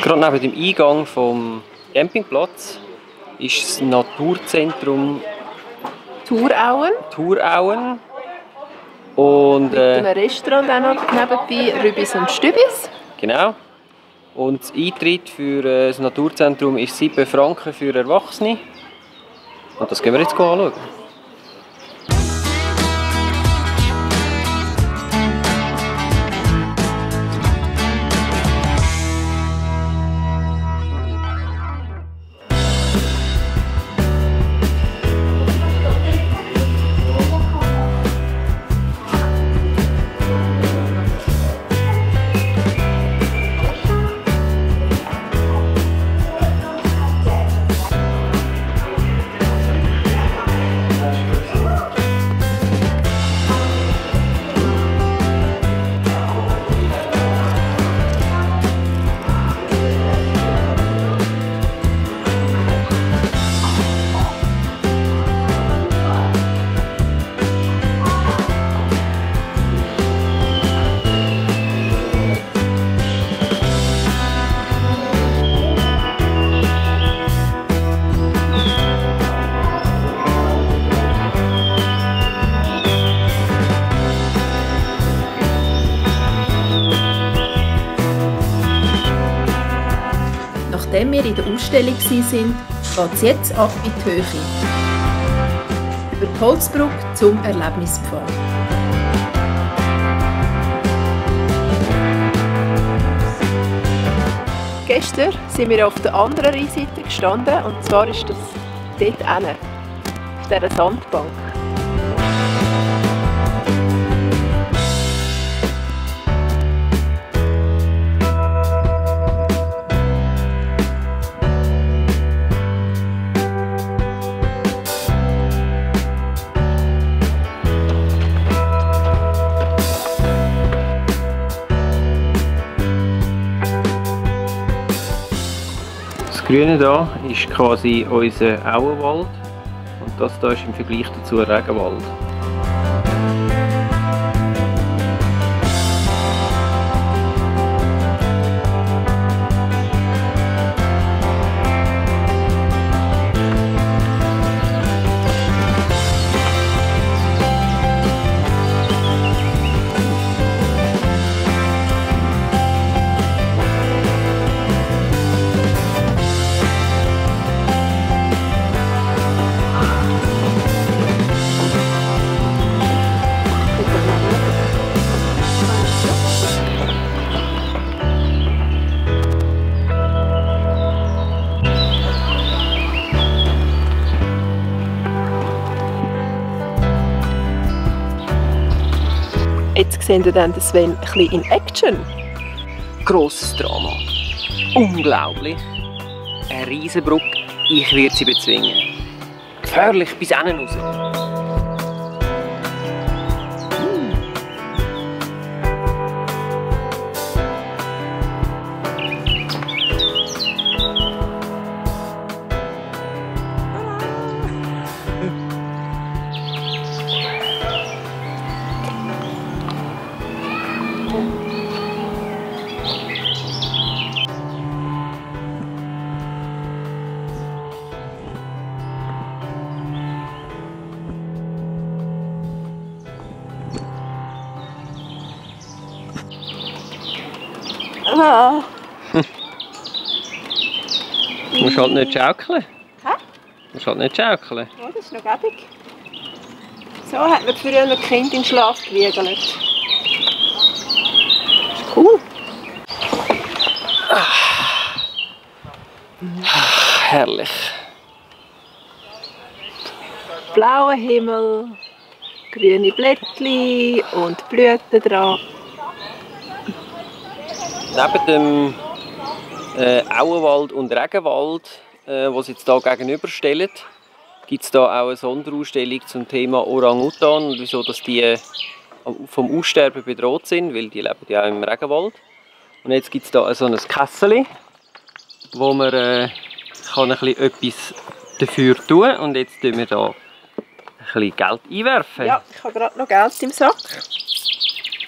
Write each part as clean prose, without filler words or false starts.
Gerade neben dem Eingang vom Campingplatz ist das Naturzentrum Thurauen. Und mit einem Restaurant auch noch nebenbei, Rübis und Stübis. Genau. Und der Eintritt für das Naturzentrum ist 7 Franken für Erwachsene. Und das gehen wir jetzt anschauen. Nachdem wir in der Ausstellung waren, geht es jetzt ab in die Höhe. Über die Holzbrücke zum Erlebnispfad. Gestern sind wir auf der anderen Rheinseite gestanden, und zwar ist das dort hinten, auf dieser Sandbank. Das Grüne hier ist quasi unser Auenwald und das hier ist im Vergleich dazu ein Regenwald. Jetzt sehen wir dann Sven ein bisschen in Action. Grosses Drama. Unglaublich. Eine Riesenbrücke, ich werde sie bezwingen. Gefährlich bis innen raus. Ah. Du musst halt nicht schaukeln. Hä? Du musst halt nicht schaukeln. Oh, das ist noch gäbig. So hat man früher noch Kind in den Schlaf gewiegelt. Das ist cool. Herrlich. Blauer Himmel, grüne Blättchen und Blüten dran. Neben dem Auenwald und Regenwald, was sie jetzt hier gegenüberstellen, gibt es hier auch eine Sonderausstellung zum Thema Orang-Utan und wieso dass die vom Aussterben bedroht sind, weil die leben ja auch im Regenwald. Und jetzt gibt es hier so ein Kessel, wo man kann ein bisschen etwas dafür tun kann. Und jetzt tun wir hier ein bisschen Geld einwerfen. Ja, ich habe gerade noch Geld im Sack. Das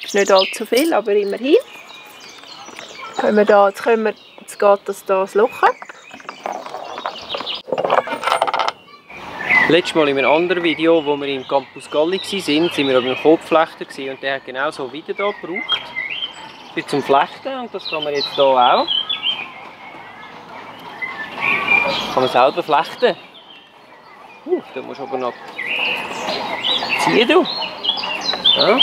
ist nicht allzu viel, aber immerhin. Jetzt können wir Jetzt geht das Loch ab. Letztes Mal in einem anderen Video, wo wir im Campus Galli waren, sind wir auf einem Kopfflechter und der hat genau so wieder da gebraucht. Für zum Flechten und das kann man jetzt hier auch. Kann man selber flechten. Da musst du aber noch ziehen. Du. Ja.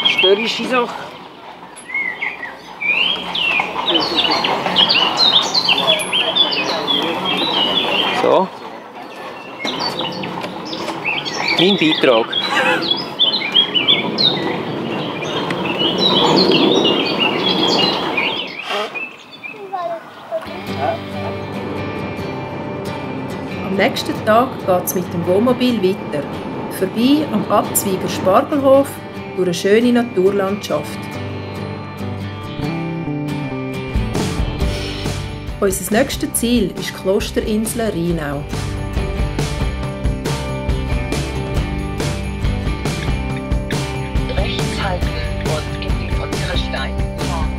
Störrische Sache. So. Mein Beitrag. Am nächsten Tag geht es mit dem Wohnmobil weiter. Vorbei am Abzweiger Spargelhof durch eine schöne Naturlandschaft. Unser nächstes Ziel ist die Klosterinsel Rheinau. Rechts halten und in die untere Stein fahren.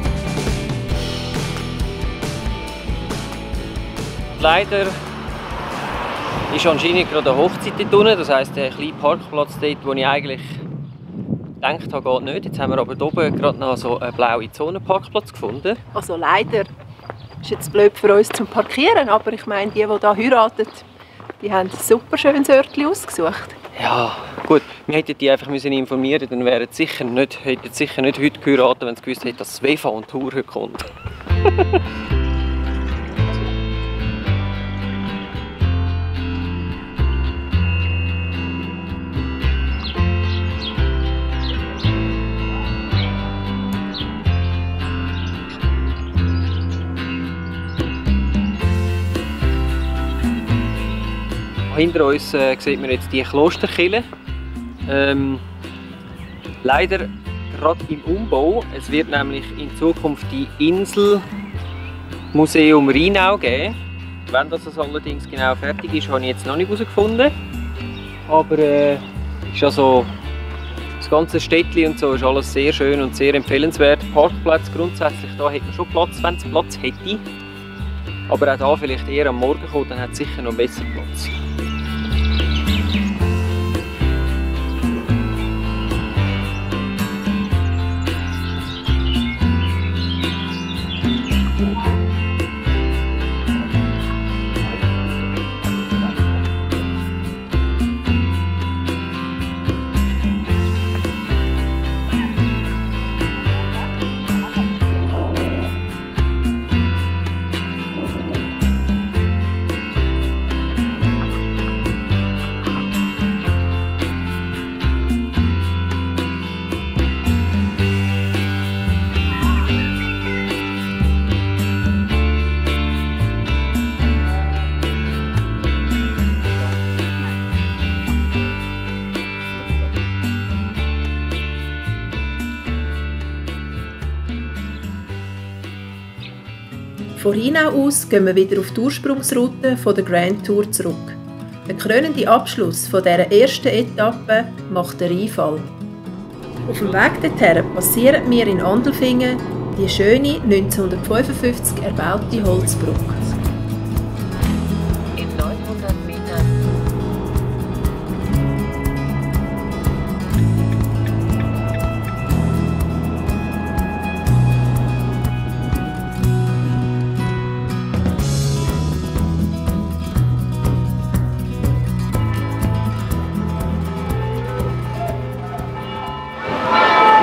Leider ist anscheinend gerade eine Hochzeit dort unten, das heisst der kleine Parkplatz dort, wo ich eigentlich gedacht habe, geht nicht. Jetzt haben wir aber hier oben gerade noch so einen blauen Zonenparkplatz gefunden. Also leider ist jetzt blöd für uns zum Parkieren, aber ich meine, die hier heiraten, die haben ein super schönes Örtchen ausgesucht. Ja, gut, wir hätten die einfach informieren müssen, dann hätten sie sicher nicht heute geheiratet, wenn sie gewusst hätten, dass Svefa und Tour heute kommt. Hinter uns sieht man jetzt die Klosterkirche. Leider gerade im Umbau. Es wird nämlich in Zukunft die Inselmuseum Rheinau geben. Wenn das allerdings genau fertig ist, habe ich jetzt noch nicht herausgefunden. Aber ist also, das ganze Städtchen und so ist alles sehr schön und sehr empfehlenswert. Parkplätze grundsätzlich, da hätte man schon Platz, wenn es Platz hätte. Aber auch da vielleicht eher am Morgen kommen, dann hat es sicher noch besser Platz. Von Rheinau aus gehen wir wieder auf die Ursprungsroute der Grand Tour zurück. Der krönende Abschluss von dieser ersten Etappe macht den Rheinfall. Auf dem Weg dorthin passieren wir in Andelfingen die schöne 1955 erbaute Holzbrücke. In 900 Metern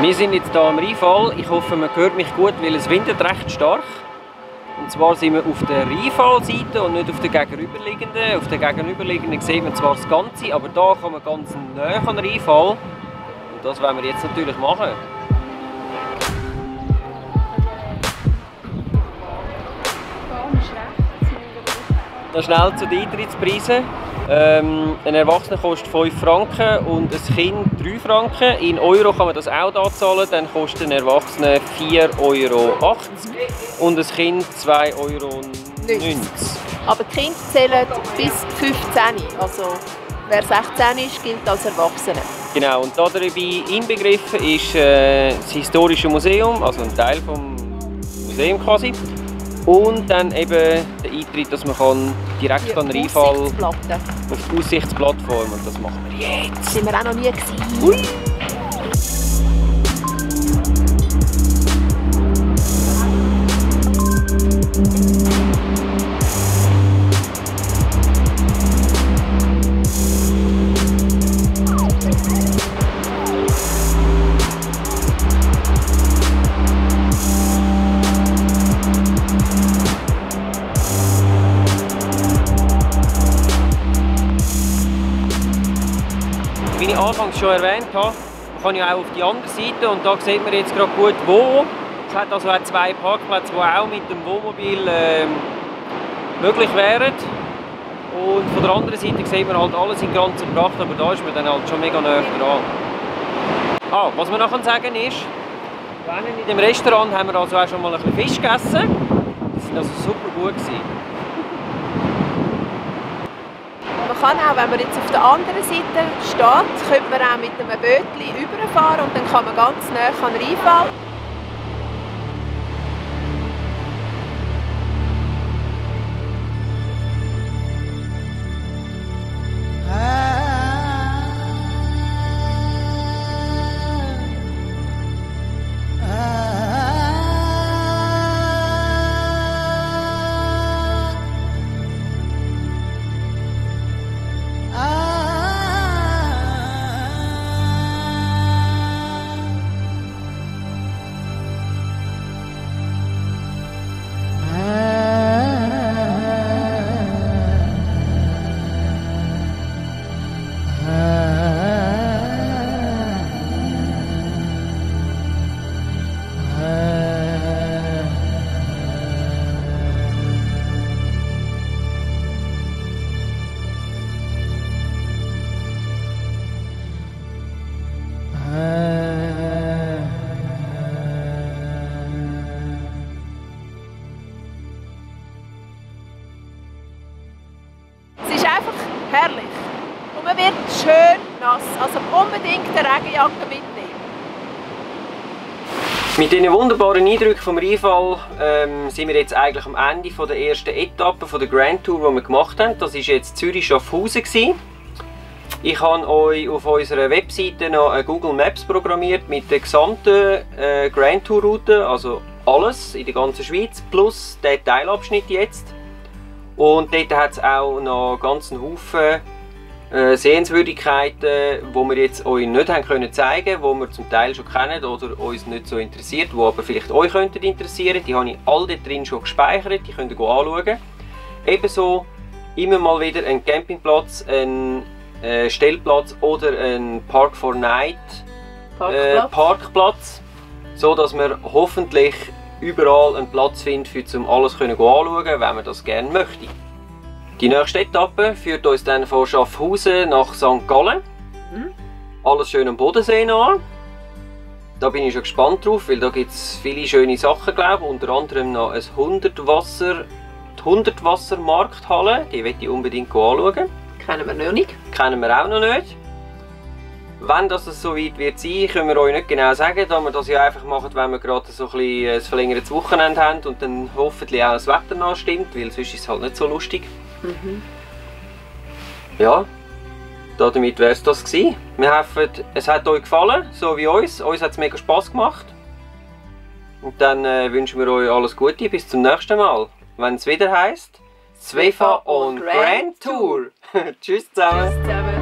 wir sind jetzt hier am Rheinfall. Ich hoffe, man hört mich gut, weil es windet recht stark. Und zwar sind wir auf der Rheinfallseite und nicht auf der gegenüberliegenden. Auf der gegenüberliegenden sieht man zwar das Ganze, aber da kann man ganz nahe an den Rheinfall. Und das wollen wir jetzt natürlich machen. Noch schnell zu den Eintrittspreisen. Ein Erwachsener kostet 5 Franken und ein Kind 3 Franken. In Euro kann man das auch da zahlen, dann kostet ein Erwachsener 4,80 Euro und ein Kind 2,90 Euro. Aber die Kinder zählen bis 15. Also wer 16 ist, gilt als Erwachsener. Genau, und dabei inbegriffen ist das Historische Museum, also ein Teil vom Museum quasi. Und dann eben der Eintritt, dass man direkt an den Rheinfall auf die Aussichtsplattform, und das machen wir jetzt. Sind wir auch noch nie gewesen. Ui. Wie ich anfangs schon erwähnt habe, kann ich auch auf die andere Seite, und da sieht man jetzt gerade gut wo. Es hat also auch 2 Parkplätze, die auch mit dem Wohnmobil möglich wären. Und von der anderen Seite sieht man halt alles in ganzer Pracht, aber da ist man dann halt schon mega nah dran. Was man noch sagen ist, in dem Restaurant haben wir also auch schon mal ein bisschen Fisch gegessen. Die sind also super gut gewesen. Man kann auch, wenn man jetzt auf der anderen Seite steht, könnte man auch mit einem Bötchen überfahren und dann kann man ganz nah an den Rheinfall. Es ist einfach herrlich. Und man wird schön nass. Also unbedingt eine Regenjacke mitnehmen. Mit diesen wunderbaren Eindrücken vom Rheinfall sind wir jetzt eigentlich am Ende der ersten Etappe der Grand Tour, die wir gemacht haben. Das war jetzt Zürich-Schaffhausen. Ich habe euch auf unserer Webseite noch ein Google Maps programmiert mit der gesamten Grand Tour Route, also alles in der ganzen Schweiz, plus der Teilabschnitt jetzt. Und dort hat es auch noch ganz einen Haufen Sehenswürdigkeiten, die wir jetzt euch nicht haben können zeigen, die wir zum Teil schon kennen oder uns nicht so interessiert, die aber vielleicht euch könnten interessieren. Die habe ich all dort drin schon gespeichert, die könnt ihr anschauen. Ebenso immer mal wieder ein Campingplatz, ein Stellplatz oder ein Park for Night Parkplatz, so dass wir hoffentlich überall einen Platz finden, um alles anschauen, wenn man das gerne möchte. Die nächste Etappe führt uns dann von Schaffhausen nach St. Gallen. Alles schön am Bodensee an. Da bin ich schon gespannt drauf, weil da gibt es viele schöne Sachen, glaube ich. Unter anderem noch eine 100-Wasser-Markthalle. Die möchte ich unbedingt anschauen. Kennen wir noch nicht. Kennen wir auch noch nicht. Wenn das so weit wird sein, können wir euch nicht genau sagen, da wir das ja einfach machen, wenn wir gerade so ein verlängertes Wochenende haben und dann hoffentlich auch das Wetter noch stimmt, weil sonst ist es halt nicht so lustig. Ja, damit wäre es das gewesen. Wir hoffen, es hat euch gefallen, so wie uns. Uns hat es mega Spass gemacht. Und dann wünschen wir euch alles Gute, bis zum nächsten Mal. Wenn es wieder heisst, Zwefa on Grand Tour. Tschüss zusammen. Tschüss zusammen.